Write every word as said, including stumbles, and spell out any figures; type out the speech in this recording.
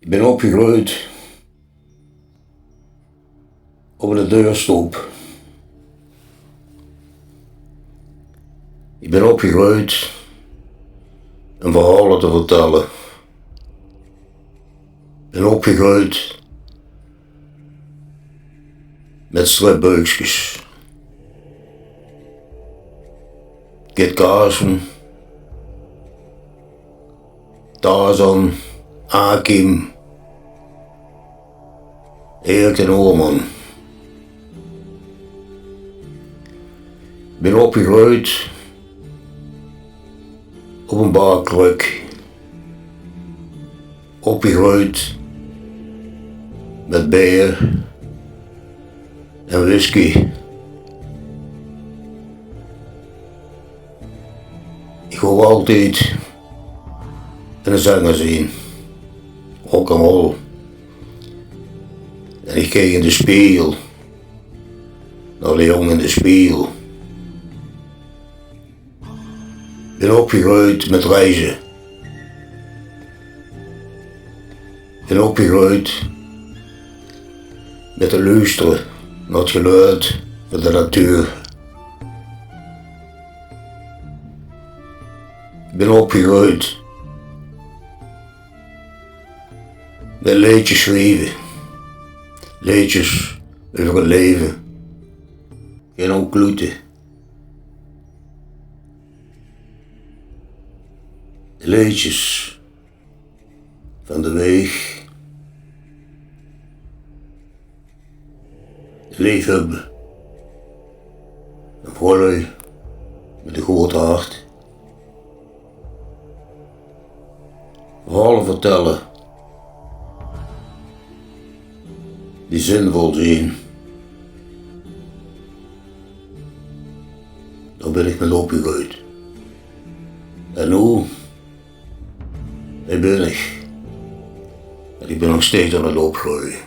Ich bin opgegreujd op de deurstop. Ich bin opgegreujd um verhaole te vertelle. Ich bin opgegreujd mit stripbeukskes. Kit Carson, Tarzan, Akim, Erik den Hoorman. Ich bin opgegreujd op ein barkruk. Opgegreujd mit beer en whisky. Ich wou altied eine zenger zeen, rock'n'roll. En ich keek in de spegel, nao de jóng in de spegel. Ich bin opgegreujd mit reize. Ich bin opgegreujd mit te loestere nao 't geluid van de natuur. Ich bin opgegreujd mit leedjes sjrieve. Leedjes euver 't leve. Gein onkloete. De leedjes van de weeg. De leefhubbe. Ein vrouwlui mit ein good hart. Verhaole vertelle die zinvol zeen. Dao bin ich mit opgegreujd. En noe, hie bin ich. En ich bin nog steeds aan 't opgreude.